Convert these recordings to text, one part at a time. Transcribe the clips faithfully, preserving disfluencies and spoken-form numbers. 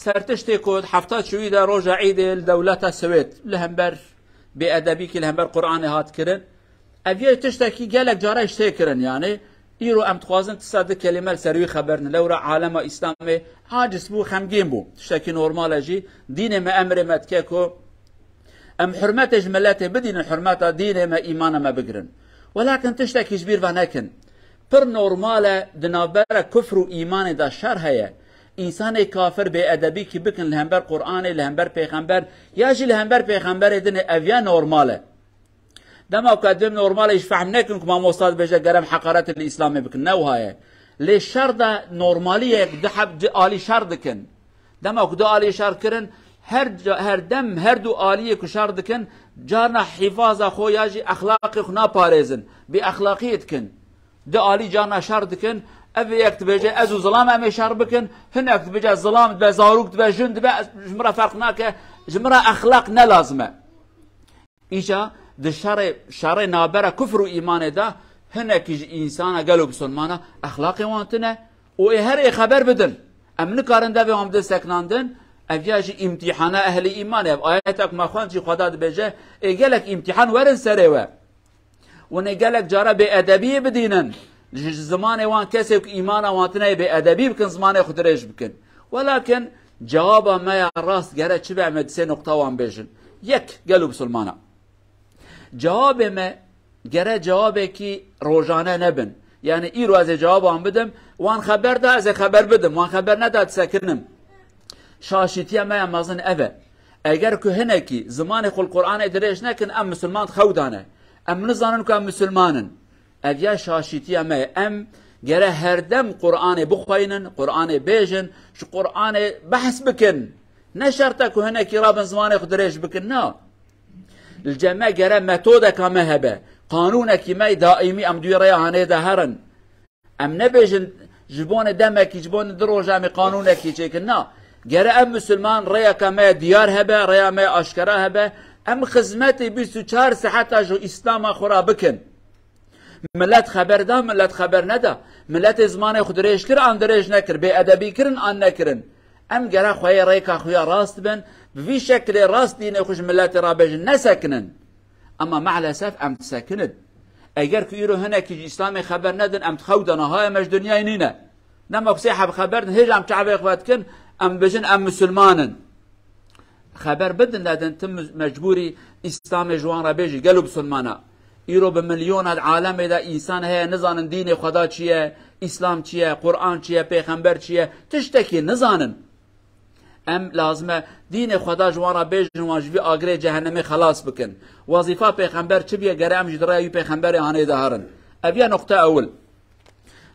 ser tiştê ku hefta çûyî de roja Îdê li dewleta Swêd li hember bêedebîkî li hember Qur'anê hat kirin. Ev yê tiştekî gelek cara ji tê kirin, yanî îro em dixwazin tisa di kelîme li ser wî xeber din. Lewra alema Îslamê aciz bû, xemgîn bû. Tiştekî normal e jî. Dînê me emrê me dike ku em hurmetê ji miletê bidînin, hurmeta dînê me, îmana me bigirin. Welakin tiştekî ji bîr ve nekin. Pir normal e, di navbera kufr û îmanê de şer heye. Însanê kafir bêedebîkî bikin li hember Qur'anê, li hember pêxember ya jî li hember pêxemberê din ê, ev ya normal e. Dema ku em normalê ji fehm nekin ku mamosta dibêje gerem heqaret li Îslamê bikin. Ne wiha ye. Lê şer de normaliyek du heb-, du alî şer dikin. Dema ku du alî şer kirin, her ca-, her dem her du aliyê ku şer dikin, carna hîfaza xwe ya jî exlaqê xwe naparêzin. Bêexlaqiyê dikin. Du alî carna şer dikin. Ev yek dibêje ez û zilam em ê şer bikin. Hinek dibêje zilam dibe, zarok dibe, jin dibe, ji min re ferq nake. Ji min re exlaq ne lazim e. Îca di şerê, şerê nabera kufr û îmanê de hinekî ji însana gelo bisilmana exlaqê wan tune û ê her ê xeber bidin. Em nikarin devê wan bidin seknandin, ev ya jî îmtîhana ehlî îmanê. Ev ayeta ku me xwend jî Xweda dibêje, ê gelek îmtîhan werin serê we. Hûn ê gelek cara bêedebiyê bidînin. Ji, ji zimanê wan kesê ku îmana wan tune yê bêedebî bikin, zimanê xwe dirêj bikin. Welakin cewaba me ya rast gere çi be, em ê di sê noqta wan bêjin. Yek, gelo bisilmana. Cewabê me gere cewabekî rojane nebin. Yanî îro ez ê cewaba wan bidim, wan xeber da, ez ê xeber bidim, wan xeber neda, disekinim. Şaşîtiya me ya mezin ev e. Eger ku hinekî zimanê xwe li Qur'anê dirêj nekin, em misilman di xew de ne. Em nizanin ku em misilman in. Ev ya şaşîtiya me ye. Em gere her dem Qur'anê bixweynin, Qur'anê bêjin, ji Qur'anê behs bikin. Ne şert e ku hinekî rabin zimanê xwe dirêj bikin, na. Li cem me gere metodeka me hebe. Qanûnekî me daîmî em di wî rêya hanê de herin. Em nebêjin ji bonê demekî, ji bonê du roja em ê qanûnekî çêkin. Na. Gere em misilman rêyeka me diyar hebe, rêya me aşkera hebe. Em xizmetê bîst û çar seheta ji Îslama xwe re bikin. Milet xeber da, milet xeber neda. Miletê zimanê xwe dirêj kir an dirêj nekir, bêedebî kirin an nekirin. Em gere xwe yê rêka xwe ya rast bin, bi vî şekilê rast dînê xwe ji miletê re bêjin, nesekinin. Ema mealesef em disekinin. Eger ku îro hinekî ji Îslamê xeber nedin, em di xew de ne, ha em ji dinyayê nîne. Dema ku sê heb xeber din, hêj em çavê xwe dikin, em bêjin em misilman in. Xeber bidin nedin, tu mecbûrî Îslamê ji wan re bêjî, gelo bisilmana. Îro bi milyona di alemê de însan heye nizanin dînê Xweda çi ye, Îslam çi ye, Qur'an çi ye, pêxember çi ye, tiştekî nizanin. Em lazim e dînê Xweda ji wan re bêjin, wan ji vî agirê cehennemê xelas bikin. Wezîfa pêxember çi bûye, gere em jî di rêya wî pêxemberê hanê de herin. Ev ya noqta ewil.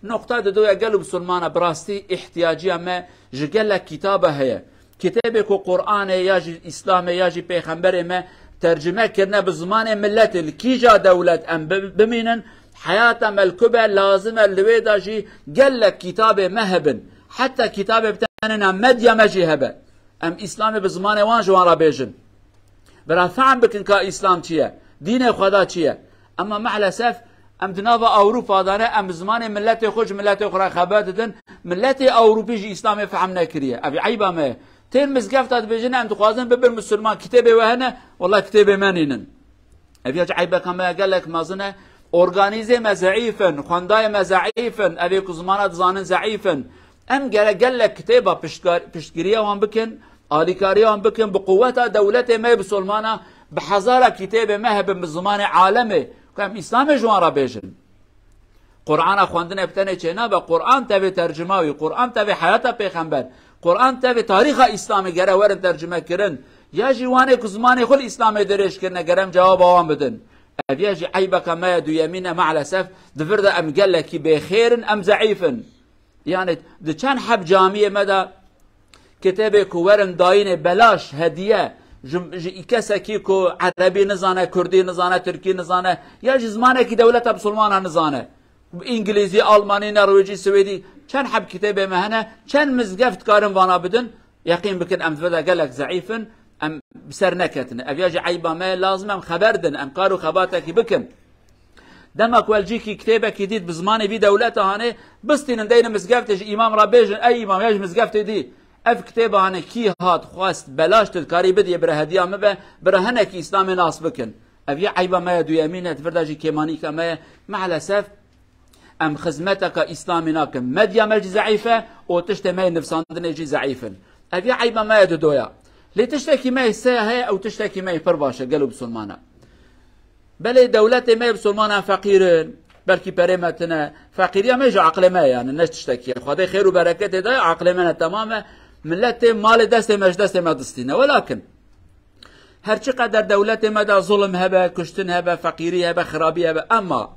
Noqta dido ya gelo bisilmana, bi rastî îhtiyaciya me ji gelek kitaba heye. Kitêbê ku Qur'anê ya jî Îslamê ya jî pêxemberê me tercime kirine bi zimanê miletê, li kîja dewlet em bi-, bimînin, heyata me li ku be, lazim e li wê de jî gelek kitabê me hebin. Heta kitabê bi tenê ne medya me jî hebe. Em Îslamê bi zimanê wan ji wan re bêjin. Bira fehm bikin ka Îslam çi ye, dînê Xweda çi ye. Ema mealesef em di nava Ewropa de ne, em bi zimanê miletê xwe ji miletê xwe re xeber didin. Miletê Ewropî jî Îslamê fehm nekiriye. Ev eyba me ye. Tên mizgefta dibêjin em dixwazin bibin misilman, kitêbê we hene? Wela kitêbê me nînin. Ev ya jî eybeka me ya gelek mezin e. Organîzê me zeîf in, xwendayê me zeîf in, evê ku zimana dizanin zeîf in. Em gere gelek kitêba piştgar-, piştgiriya wan bikin, alîkariya wan bikin, bi quweta dewletê me yê bisolmana, bi hezara kitêbê me hebin bi zimanê alemê, ku em Îslamê ji wan re bêjin. Qur'ana xwendinê bi tenê çênabe, Qur'an tevê tercima wî, Qur'an tevê heyata pêxember, Qur'an tevê tarîxa Îslamê gere werin tercime kirin. Ya jî wanê ku zimanê xwe li Îslamê dirêj kirine, gere em cewaba wan bidin. Ev ya jî eybeka me ya duyemîn e, mealesef di vir de em gelekî bêxêr in, em zeîf in. Yani di çend heb camiyê me de kitêbê ku werin dayînê belaş hediye ji, ji kesekî ku erebî nizane, kurdî nizane, tirkî nizane, ya jî zimanekî dewleta bisilmana nizane. Îngilîzî, Almanî, Norwêcî, Swêdî, çend heb kitêbê me hene, çend mizgeft dikarin vana bidin, yeqîn bikin em di vir de gelek zeîf in, em bi ser neketine. Ev ya jî eyba me ye, lazim em xeber din, em kar û xebatekî bikin. Dema ku el cîkî kitêbekî dît bi zimanê vî dewleta hanê, bistînin deyne mizgeftê ji îmam re bêjin, ey îmam ya ji mizgeftê dî. Ev kitêba hane kî hat xwest belaş tu dikarî bidiyê bira hediya min be, bira hinekî Îslamê nas bikin. Ev ya eyba me ye duyemîn e, di vir de jî kêmanîka me ye. Maalesef em xizmeteka Îslamê nakin. Medya me jî zeîf e û tiştê me yê nivsandinê jî zeîf in. Ev ya eyba me ye didoya. Lê tiştekî me yê se heye, ew tiştekî me yê pir baş e, gelo Misilmana. Belê dewletê me yê Misilmanan feqîr in, belkî perê me tine. Feqîriya me ji aqlê me ye, yani ne tiştekî ye. Xwedê xêr û bereketê daye, aqlê me ne temam e. Miletê malê destê me ji destê me distîne. Welakin her çi qeder dewletê me de zulm hebe, kuştin hebe, feqîrî hebe, xirabî hebe, emma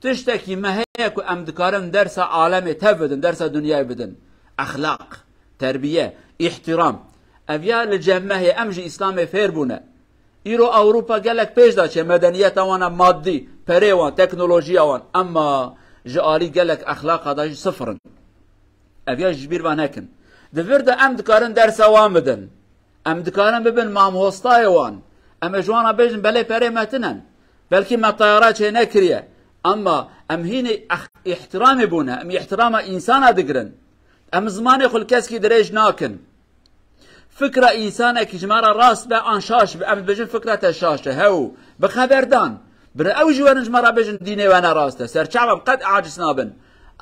tiştekî me heye ku em dikarin dersa alemê tev bidin, dersa dinyayê bidin. Exlaq, terbiye, îhtiram. Ev ya li cem me heye, em ji Îslamê fêr bûne. Îro Ewropa gelek pêş de çê, medeniyeta wan e maddî, perê wan, teknolojiya wan. Emma ji alî gelek exlaqa de jî sifir in. Ev ya ji bîr ve nekin. Di vir de em dikarin dersa wan bidin. Em dikarin bibin mamostayê wan. Em ê ji wan re bêjin, belê perê me tinen. Belkî me teyara çê nekiriye. Emma em hînî ex-, îhtiramê bûne. Em îhtirama însana digirin. Em zimanê xwe li keskî dirêj nakin. Fikra însanekî ji me re rast be an şaş be, em dibêjin fikra te şaş e. Hew, bi xeberdan. Bira ew jî werin ji me re bêjin dînê we ne rast e. Serçav em qet aciz nabin.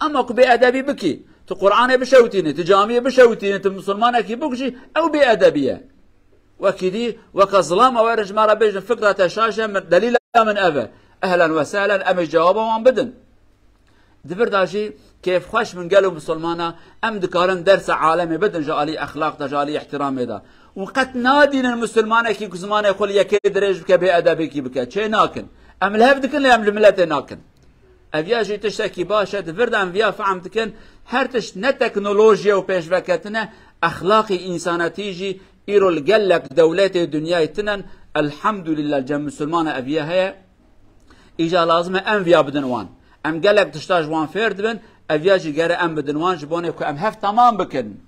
Ema ku bêedebî bikî, tu Qur'anê bişewitînî, tu camiyê bişewitînî, tu misilmanekî bikujî, ew bêedebî ye. Wekî dî, weke zilama werin ji me re bêjin fikra te şaş e, min, delîla min ev e. Ehlen we sehlen, em ê cewaba wan bidin. Di vir de jî kêfxweş bin gelo misilmana, em dikarin dersa alemê bidin ji alî exlaq de, ji alî îhtiramê de. Û qet nadînin misilmanekî ku zimanê xwe li yekê dirêj bike, bêedebekî bike. Çê nakin. Em li hev dikin lê em li miletê nakin. Ev ya jî tiştekî baş e, di vir de em viya fehm dikin, her tişt ne teknolojiye û pêşveketine, exlaqî însanetî jî îro li gelek dewletê dinyayê tinen. Elhamdulillah cem misilmana ev ya heye. Îca lazim e em viya bidin wan. Em gelek tişta ji wan fêr dibin, ev ya jî gere em bidin wan, ji bonê ku em hev temam bikin.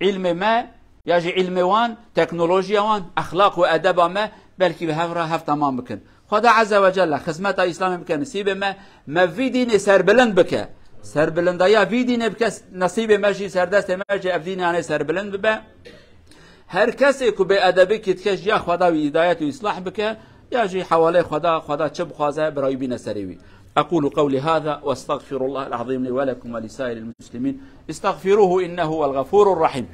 Îlmê me, ya jî îlmê wan, teknolojiya wan, exlaq û edeba me, belkî bi hev re hev temam bikin. Xweda Azze ve Celle xizmeta Îslamê bike nisîbê me, me vî dînê serbilind bike. Serbilindaya vî dînê bike nesîbê me jî, serdestê me jî, ev dînê anê serbilind bibe. Her kesê ku bêedebî kî dike, ji ya Xweda wî hîdayet û îslah bike, ya jî hewalê Xweda, Xweda çi bixwaze, bira wî bîne serê wî. أقول قولي هذا وأستغفر الله العظيم لي ولكم ولسائر المسلمين. استغفروه إنه هو الغفور الرحيم.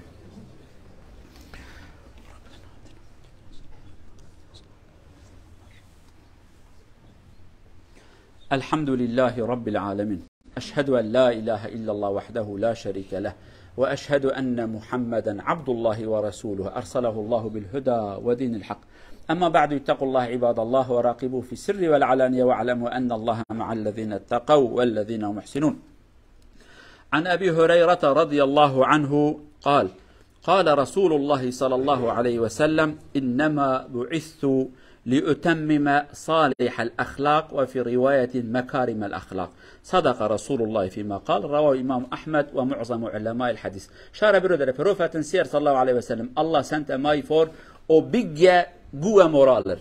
الحمد لله رب العالمين. أشهد أن لا إله إلا الله وحده لا شريك له، وأشهد أن محمدا عبد الله ورسوله أرسله الله بالهدى ودين الحق. أما بعد، اتقوا الله عباد الله وراقبوه في السر والعلانية، واعلموا أن الله مع الذين اتقوا والذين هم محسنون. عن أبي هريرة رضي الله عنه قال: قال رسول الله صلى الله عليه وسلم: إنما بعثت لأتمم صالح الأخلاق، وفي رواية مكارم الأخلاق. صدق رسول الله فيما قال. رواه الإمام أحمد ومعظم علماء الحديث. Şara biro dere profetin siyer sallallahu aleyhi ve sellem. Allah sente mai for o bigge gue moralir.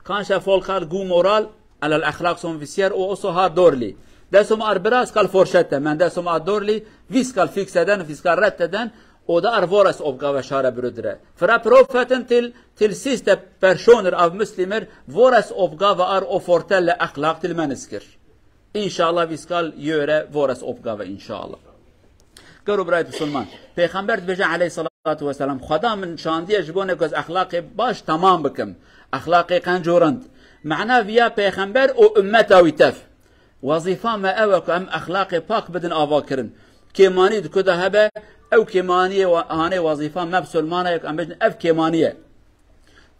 Kanşa folkar gu moral, Alel exlaq son vîsyer û oso ha dorlî. Desom ar biraz kal forşette, men desom ar dorlî, vîs kal fîkseden, vîs kal retteden, o da ar vores obgave şare bürüdre. Fra profeten til, til siste personer av muslimer, vores obgave ar o fortelle exlaq til meniskir. İnşallah vîs kal yöre vores obgave inşallah. Gero birayê Musulman, Pêxember dibêje aleyhissalatu vesselam, Xweda min şandiye ji bo ne ku ez exlaqê baş temam bikim, exlaqê qenc û rind. Mena viya Pêxember û ummeta wî tev. Wezîfa me ew e ku em exlaqê pak bidin avakirin. Kêmanî di ku de hebe, ew kêmaniyê wa-, hanê wezîfa me Musulmana ye ku em bêjin ev kêmanî ye.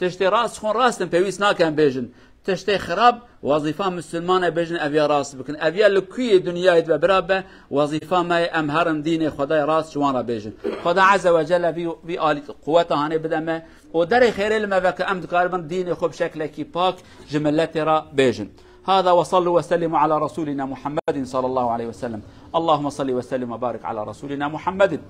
Tiştê rast xwin rast in, pêwîst nake em bêjin. Tiştê xirab, wezîfa Musulman e bêjin ev ya rast bikin. Ev ya li kuyê dinyayê dibe bira be, wezîfa me ye em herin dînê Xwedayê rast ji wan re bêjin. Xweda Azze ve Celle vî, vî alî quweta hanê bide me û derê xêrê li me veke em dikaribin dînê xwe bi şeklekî pak ji miletê re bêjin. هذا وصلوا وسلموا على رسولنا محمد صلى الله عليه وسلم. اللهم صل وسلم وبارك على رسولنا محمد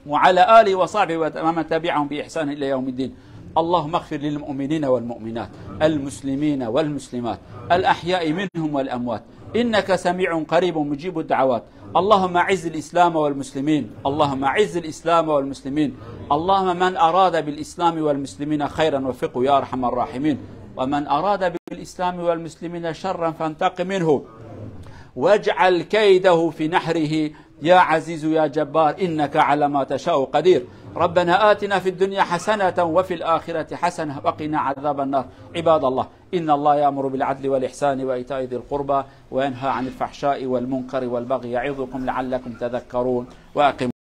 وعلى آله وصحبه ومن تبعهم بإحسان إلى يوم الدين. اللهم اغفر للمؤمنين والمؤمنات، المسلمين والمسلمات، الأحياء منهم والأموات، إنك سميع قريب مجيب الدعوات. اللهم أعز الإسلام والمسلمين. اللهم أعز الإسلام والمسلمين. اللهم من أراد بالإسلام والمسلمين خيرا وفقه يا أرحم الراحمين. ومن أراد بالإسلام والمسلمين شرا فانتقم منه. واجعل كيده في نحره يا عزيز يا جبار، إنك على ما تشاء قدير. ربنا آتنا في الدنيا حسنة وفي الآخرة حسنة وقنا عذاب النار. عباد الله، إن الله يأمر بالعدل والإحسان وإيتاء ذي القربى وينهى عن الفحشاء والمنكر والبغي يعظكم لعلكم تذكرون. وأقم